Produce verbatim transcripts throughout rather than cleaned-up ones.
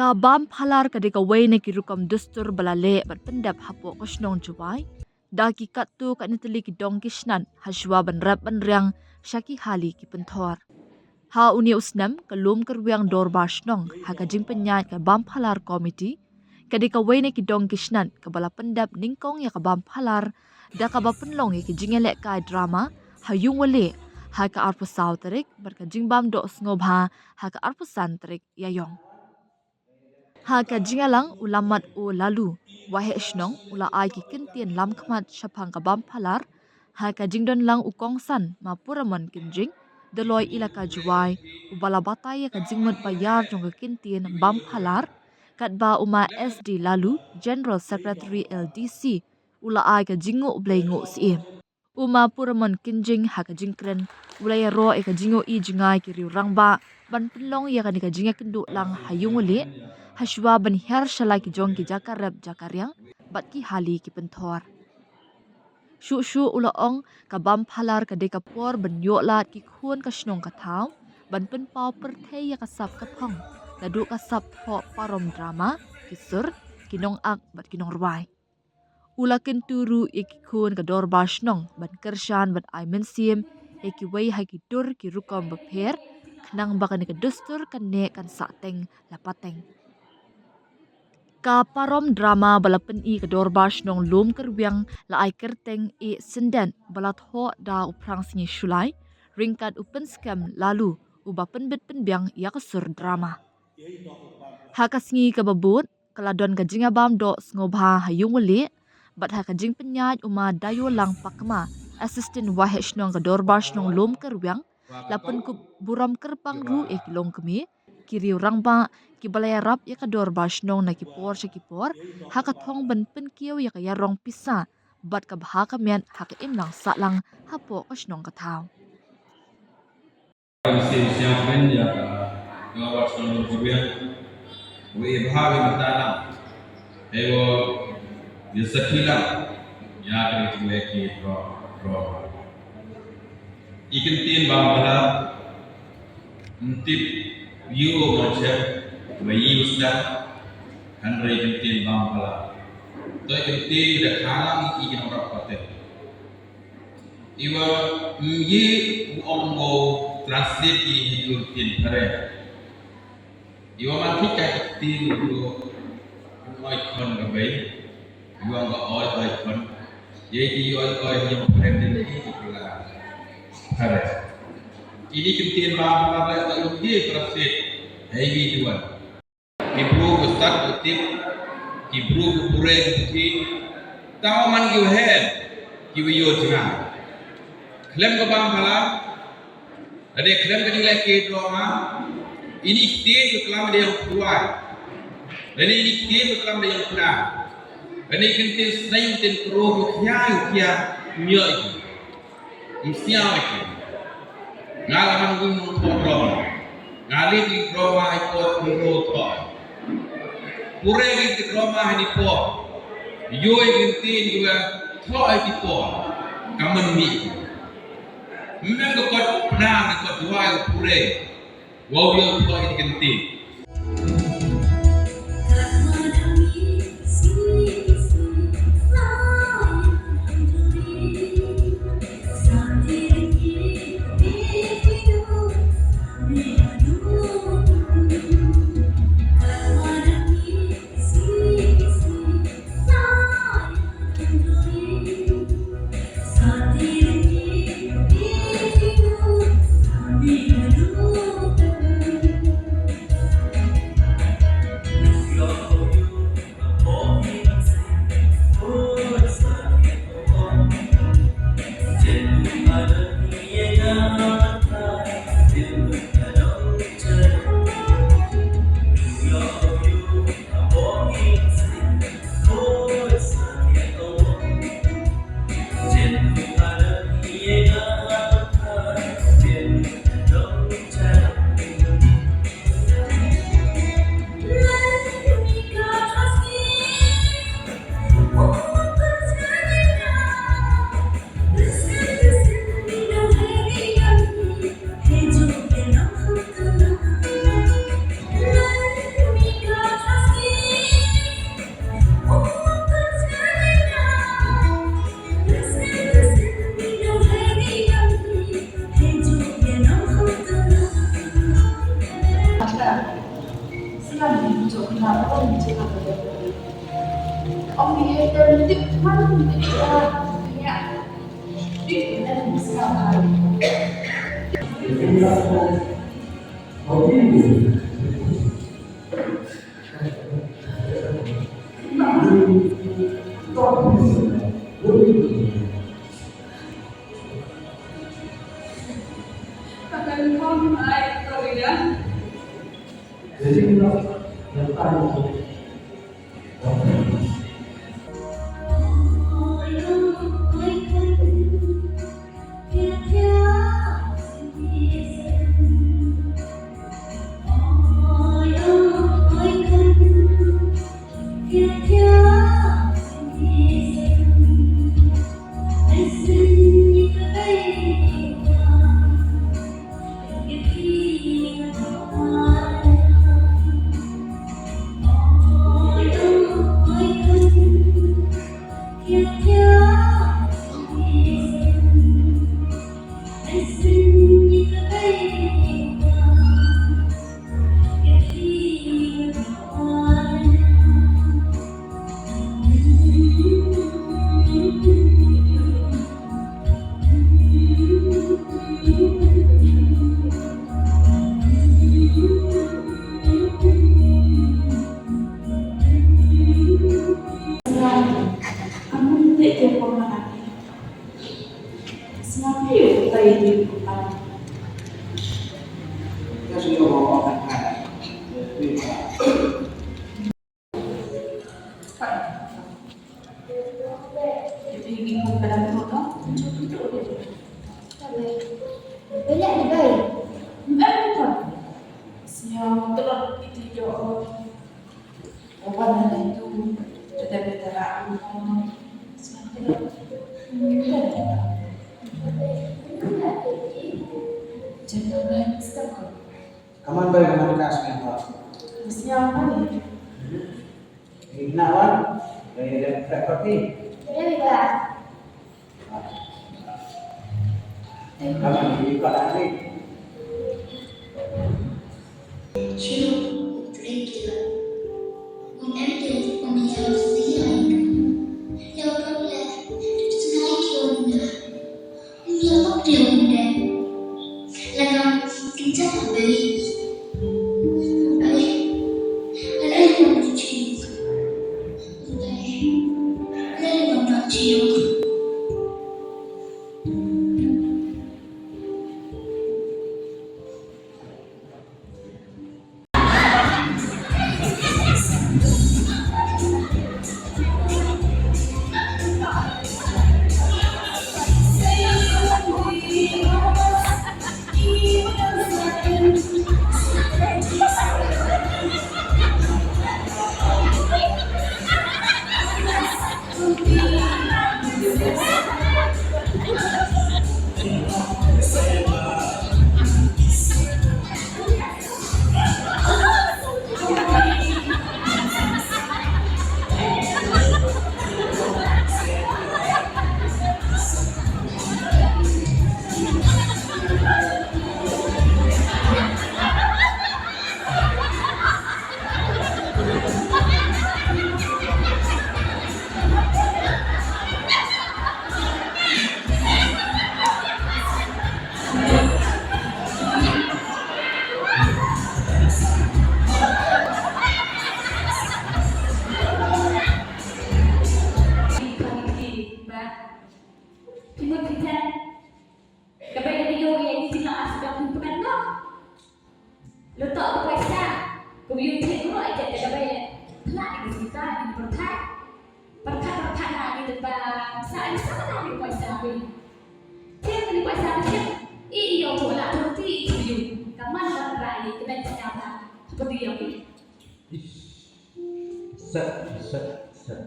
Ka bam phalar ka dei kawei na ki rukom dustur ba la leh bad pyndep hapoh ka shnong Jowai da ki katto katne tylli ki dong ki snat hashwa ban rep ban riang sha ki hali ki pynthor. Ha une u snem ka Lum Kyrwiang Dorbar Shnong ha ka jingpynïaid ka bam phalar committee ka dei kawei na ki dong ki snat kaba la pyndep nyngkong ïa ka bam phalar da kaba pynlong ïa ki jingïalehkai drama ha Ïungwaleh ha ka arphew saw tarik bad ka jingbam doh sngewbha ha ka arphew san tarik Ïaiong. Ha ka jingïalang u Lammat O Laloo, Waheh Shnong, u la ai ki kyntien lamkhmat shaphang ka bam phalar. Ha ka jingdon lang u kongsan Ma Puramon Kynjing, Doloi Elaka Jowai, uba la batai ïa ka jingmut ba ïar jong ka kyntien bam phalar, katba u Ma S D Laloo, General Secretary L D C, u la ai ka jingnguh blei nguh syiem. U Ma Puramon Kynjing ha ka jingkren u la ïaroh ïa ka jingïohi jngai ki riew rangbah ban pynlong ïa kane ka jingïakynduh lang ha Ïungwaleh hashwa ban hiar sha la ki jong ki jaka rep jaka riang bad ki hali ki pynthor. Shuh shuh u la ong ka bam phalar ka dei ka por ban ïoh lad ki khun ka shnong ka thaw ban pynpaw pyrthei ïa ka sap ka phong naduh ka sap thoh parom drama, ki sur, ki nongak bad ki nongrwai. U la kyntu ruh ïa ki khun ka Dorbar Shnong ban kyrshan bad ai mynsiem ïa kiwei ha ki dur ki rukom bapher khnang ba kane ka dustur kan neh kan sah teng la pateng. Ka parom drama ba la pyni ka Dorbar Shnong Lum Kyrwiang la ai kyrteng Ïeh Syndet ba la thoh da u Phrangsngi Shullai ryngkat u Pynskhem Laloo uba pynbit pynbiang ïa ka sur drama. Ha ka sngi kaba bud ka la don ka jingïabam doh sngewbha ha Ïungwaleh bad ha ka jingpynïaid u Ma Daiyolang Pakma, Assistant Waheh Shnong ka Dorbar Shnong Lum Kyrwiang, la pynkup burom kyrpang ruh ïa ki longkmie, ki riew rangbah kiba la ïarap ïa ka Dorbar Shnong na ki por sha ki por ha ka thong ban pynkiew ïa ka ïarong pisa bad ka bha ka miat ha ka imlang sahlang hapoh ka shnong ka thaw. Sim siang pyn ïa ka Dorbar Shnong Lum Kyrwiang. Wa i bha wi mata lang. Hei wa ïa sakhi lang ïa ka ri tu ki dro dro. I kyntien bam phalar ym tip ïa u ma chem wa i u sdang. Hynrei i kyntien bam phalar to i kyntien da khalang i ki nongrep pateng. Iwa mye u ong mo translate i hi dur tin pare. Iwa man thik ka tin u oi khon ka bei. Iwa nga oi oi khon. Ye ki oi oi yong pare din i ki pula pare. Ini kin tin ba ba ba ba i ki translate. Hei bi duan. Ki bru ki stad ki tip, ki bru ki pure ki tip, tang man ki waheh, ki wa ïoh jngai. Khlem ka bam phalar, lane khlem ka jingleh ki drama, ini ki tip ki klam da ïong phuwai. Lane ini ki tip ki klam da ïong pna. Lane ki tip sneng tin kru ki khia ki khia, myo ki. Msiaw ki. Nga la man win nong thoh drama. Nga leh ki drama i por ki ro thoh. Pure ki drama i por. Yo i tin ki wa thoh i por. Ka man mi. Mem ko kot pna ko kot wa pure. Wow, yo, ko kin tin. Kaman bai kaman ka sngewbha. Sngewbha ni. Ina wan, bai dah dapat ni. Dah dapat. Kaman ni kau dah ni. Shu, drink it. Wan em tu, wan em tu. Phi mut phi tip. Ka bai da video ïa i Jila Asbak phi pyngan noh. Lada ka pisa. Ka video check noh ïa ka bai. Pla ni ka sita ni pyrthai. Pyrthai pyrthai na ni ba sa ni sa na ni pisa bai. Check ni pisa check. I i ïoh tu la tu ti i tu yu. Ka man la ra i ka bai check ta. Seperti yang ini. Set, set, set.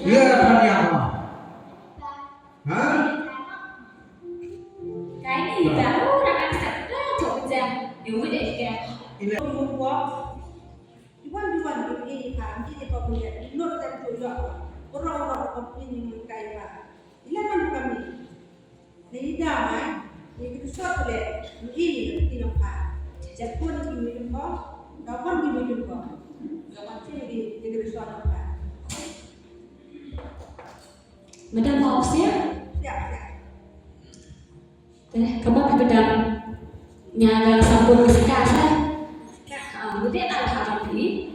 Ïa, kan ïa, ha? Ha? Kaei ni, baru orang nak start dah, cok jam. Dia udah ikan. Ina. Ura ura ka pini ni kai ba. Ila man kami. Ni da mai. Ni kita sot le. Ni ini ni nampak. Jatuh ni ni nampak. Kawan ni ni nampak. Kawan sini di di kita sot nampak. Madam Hawk siap? Siap, siap. Te, kaba phi kdang nga nga sambut ka seka sa. Ah, mudih tak lah abang phi?